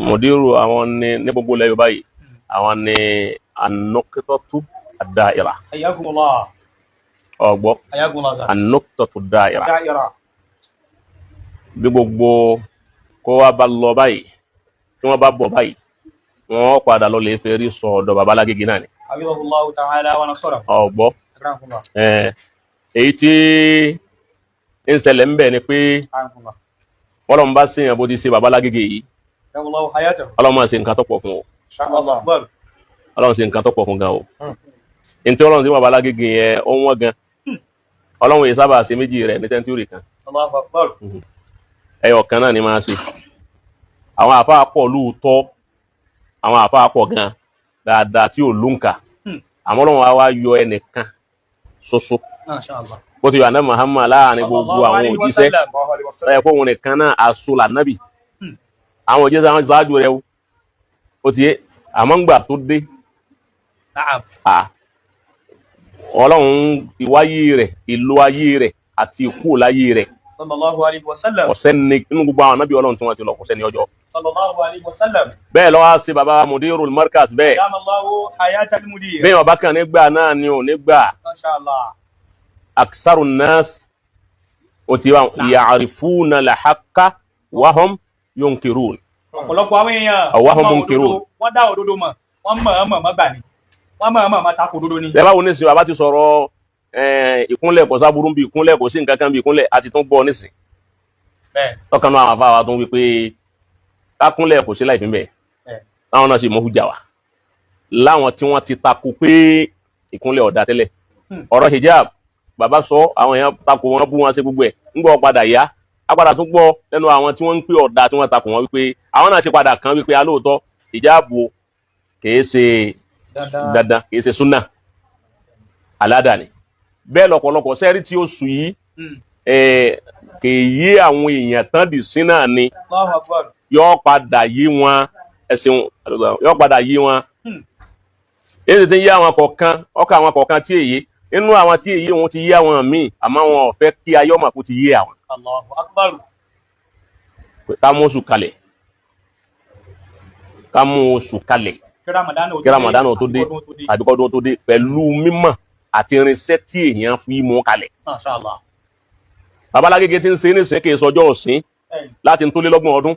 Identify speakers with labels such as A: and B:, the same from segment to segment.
A: Mùdírù àwọn ní gbogbo ilẹ̀ Yorùbá yìí, àwọn ní an-nuqtatu ad-da'ira.
B: Hayyakumullah.
A: Ọgbọ́?
B: Hayyakumullah, sir.
A: An-nuqtatu ad-da'ira.
B: Da'ira.
A: Bí gbogbo kó wá bá lọ báyìí, tí wọ́n bá bọ̀ báyìí, wọ́n padà lọ lè fẹ́ rí sọ ọ̀dọ̀ baba Lágége náà ni.
B: Hafidhahullahu ta'ala wa nasarahu.
A: Ọgbọ́?
B: Akramakumullah.
A: Èyí tí ń ṣẹlẹ̀ ń bẹ̀ ni pé
B: Akramakumullah.
A: wọ́n lọ́n bá ṣèyàn bó ti ṣe baba Lágége yìí.
B: Allahu hayatahu.
A: Ọlọ́run máa ṣe nǹkan tó pọ̀ fún o.
B: Allahu akbar.
A: Ọlọ́run ṣe nǹkan tó pọ̀ fún gan o. Ntí Ọlọ́run ṣe baba Lágége yẹn, ó wọ́n gan. Ọlọ́run yìí sábà ṣe méjì rẹ̀ ní century kan.
B: Allahu akbar.
A: Ẹyọ kan náà ni máa ṣe. Àwọn àfáà pọ̀ lóòótọ́, àwọn àfáà pọ̀ gan dáadáa tí ò lóǹkà, àmọ́ Ọlọ́run á wá yọ ẹnìkan ṣoṣo.
B: Masha Allah.
A: Bó ti yọ àná Muhammad láàrin gbogbo
B: Sallallahu
A: àwọn
B: alayhi wa
A: òjíṣẹ́
B: sallam.
A: ẹ kó òun nìkan náà aṣọ lànàbì. Àwọn òjíṣẹ́, àwọn ṣáájú rẹ̀ o, ó ti yé, àmọ́ ńgbà tó dé,
B: Na'am.
A: à Ọlọ́run, ìwáyé rẹ̀, ìlò ayé rẹ̀ àti ìkú láyé rẹ̀,
B: Sallallahu alayhi wa sallam.
A: kò sẹ́ni nínú gbogbo àwọn ànábì Ọlọ́run tí wọ́n ti lọ, kò sẹ́ni ọjọ́.
B: Sallallahu alayhi wa sallam.
A: Bẹ́ẹ̀ lọ́wọ́ sí baba Mudirul Markaz bẹ́ẹ̀.
B: Dama Allahu hayatal mudir.
A: Bẹ́ẹ̀ ọba kan nígbà náà ni ò nígbà.
B: Masha Allah.
A: Aksaru nas, ó ti wá ya'rifuna al-haqqa wa hum yunkirun.
B: Ọ̀pọ̀lọpọ̀ àwọn èèyàn
A: Àwa
B: wọ́n mọ
A: munkirun.
B: òdodo, wọ́n dá òdodo mọ̀, wọ́n mọ̀ ọ́n mọ̀ mọ́ gbà ní. Wọ́n mọ̀ ọ́n mọ̀ mọ́ tako òdodo ni.
A: Ẹ báwo nísìnyí, bàbá ti sọ̀rọ̀ ìkúnlẹ̀, kò sábúrú bí ìkúnlẹ̀, kò sí nǹkan kan bí ìkúnlẹ̀, àti tún gbọ́ nísìn. Tọ́kan náà àwọn afáwa tó ń wí pé kákúnlẹ̀ kò sí láì fi bẹ́ẹ̀. Táwọn náà sì mọ hújà wá láwọn tí wọ́n ti takò pé ìkúnlẹ̀ ọ̀dà tẹ́lẹ̀. Ọ̀rọ̀ hijab, bàbá sọ, àwọn èèyàn takò wọn, bú wọn, ṣe gbogbo ẹ̀. Ń gbọ́ padà yá, a padà tún gbọ́ lẹ́nu àwọn tí wọ́n ń pè ọ̀dà tí wọ́n takò wọn wípé àwọn náà ti padà kàn wípé alóòótọ́ hijab o kìí ṣe dandan, kìí ṣe súnà, aládàáni. Bẹ́ẹ̀ lọ́pọ̀lọpọ̀ sẹ́rí tí oṣù yìí kìí yé àwọn èèyàn tán dì sí náà ni.
B: Allahu akbar.
A: Yóò padà yé wọn, ẹ̀sìn yóò padà yé wọn. Èyí tí ń yé àwọn kọ̀ọ̀kan, ọkọ̀ àwọn kọ̀ọ̀kan tí èyí inú àwọn tí èyí wọn ti yé àwọn míì, àmọ́ wọn ò fẹ́ kí ayé ọmọ kó ti yé àwọn.
B: Allahu akbar.
A: Ká mú oṣù kalẹ̀, ká mú oṣù kalẹ̀.
B: Kí Ramadan ó tó
A: kí Ramadan tó dé
B: dé, ọdún tó dé.
A: Àbí kọ́dún tó dé, pẹ̀lú mímọ̀ àti irinṣẹ́ tí èèyàn fi mú kalẹ̀.
B: Masha Allah.
A: Babalágége tí ń ṣe níṣẹ́ kì í sọjọ́ òsín láti ń tó lé lọ́gbọ̀n ọdún.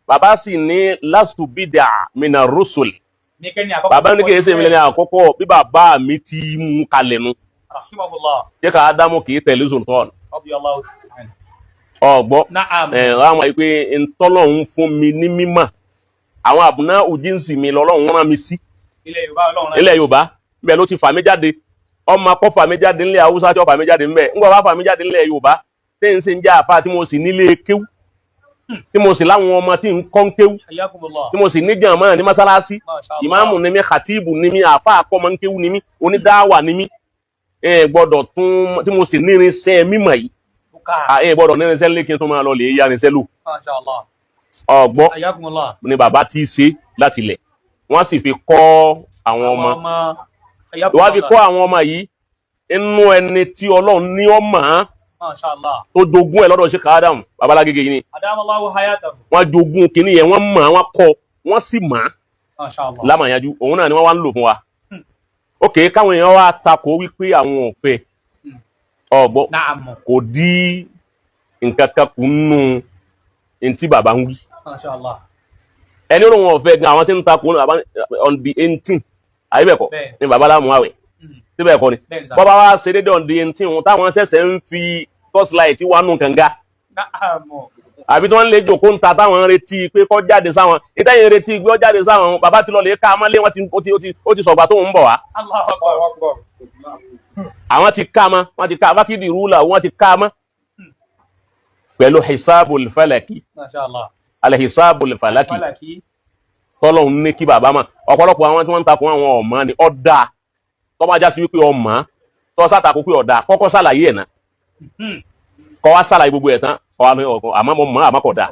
A: Bàbá sì ní lastu bid'a mina rusul.
B: Ní kẹ́ni àkọ́kọ́.
A: Bàbá ní kì í ṣe ìmìlẹ̀ ní àkọ́kọ́ bí bàbá mi ti mú kalẹ̀ nu.
B: Rahimahullah.
A: Jẹ́ ká Ádámù kì í tẹ̀lé sultan.
B: Radiyallahu anhu.
A: Ọ̀gbọ́?
B: Na'am.
A: Ẹ̀ ráwọn yìí pé ntọ́lọ́hún fún mi ní mímọ̀, àwọn àbùná òjíǹsì mi lọ́lọ́run rán mi sí.
B: Ilẹ̀ Yorùbá Ọlọ́run rán.
A: Ilẹ̀ Yorùbá bẹ́ẹ̀ ló ti fà mí jáde. Ọmọ akọ́ fà mí jáde nílẹ̀ Haúsá tí ó fà mí jáde ńbẹ̀, ńgbà wá fà mí jáde nílẹ̀ Yorùbá tí ń ṣe ń jẹ́ àfa, tí mo sì nílé kéwú, tí mo sì láwọn ọmọ tí ń kọ́ ń kéwú,
B: Hayyakumullah.
A: tí mo sì ní jàmáà ní mọ́sálásí.
B: Masha Allah.
A: Ìmáàmù ni mí, khatibu ni mí, àfa àkọ́mọ ń kéwú ni mí, onídáwà ni mí. Ẹ gbọ́dọ̀ tún tí mo sì nírinṣẹ́ mímọ̀ yìí.
B: Buka.
A: Ẹ gbọ́dọ̀ nírinṣẹ́ lékin tó máa lọ lè yá irinṣẹ́ lò.
B: Masha Allah.
A: Ọgbọ́n?
B: Hayyakumullah.
A: Ni bàbá tí í ṣe láti ilẹ̀, wọ́n sì fi kọ́ àwọn ọmọ.
B: Ọmọ.
A: Wọ́n fi kọ́ àwọn ọmọ yìí inú ẹni tí Ọlọ́run ní ọmọ
B: Masha Allah.
A: tó jogún ẹ̀ lọ́dọ̀ Sheikh Adam Babalágége yìí ni.
B: Adamallahu hayatahu.
A: Wọ́n jogún kínní yẹn, wọ́n mọ̀, wọ́n kọ́, wọ́n sì mọ̀
B: Masha Allah.
A: lámàyájú. Òun náà ni wọ́n wá ń lò fún wa. Ok, káwọn èèyàn wá takò wípé àwọn ò fẹ́, ọgbọ́?
B: Na'am.
A: Kò dí nǹkan kan kù nínú ntí bàbá ń wí.
B: Masha Allah.
A: Ẹni olóhùn ọ̀fẹ́ gan, àwọn tí ń takò ní bàbá on the 18, àyè bẹ́ẹ̀ kọ́?
B: Bẹ́ẹ̀.
A: Ní bàbá láàmú àwẹ̀ síbẹ̀ kọ́ ni?
B: Bẹ́ẹ̀ ni sà.
A: Bọ́bá wa ṣe déédéé on the 18 òun táwọn ṣẹ̀ṣẹ̀ ń fi torchlight wà nù kànga,
B: Na'am.
A: àbí tí wọ́n lè jòkó ń ta, táwọn ń retí pé kó jáde sáwọn ìtẹ́yìn retí pé ó jáde sáwọn, bàbá ti lọ lè ká amálé wọn ti ó ti sọ̀gbà tó ń bọ̀ wá.
B: Allahu akbar.
A: Àwọn ti ká mọ́, wọ́n ti ká bákìdì rúlà, wọ́n ti ká mọ́ pẹ̀lú hisabul falaki.
B: Masha Allah.
A: Alhisabul falaki.
B: Falaki.
A: Tọ́lọ́hún ní kí bàbá mọ̀. Ọ̀pọ̀lọpọ̀ àwọn tí wọ́n ń takò àwọn ọ̀mọ́ ni ọ̀dà tọ́ bá já sí wípé ọmọ tọ́ sàtakò pé ọ̀dà, kọ́kọ́ ṣàlàyé ẹ̀ náà. Kọ́ wá ṣàlàyé gbogbo ẹ̀ tán, kọ́ wá ní ọ̀kan àmọ́ mo mọ̀, àmọ́ kò dáa.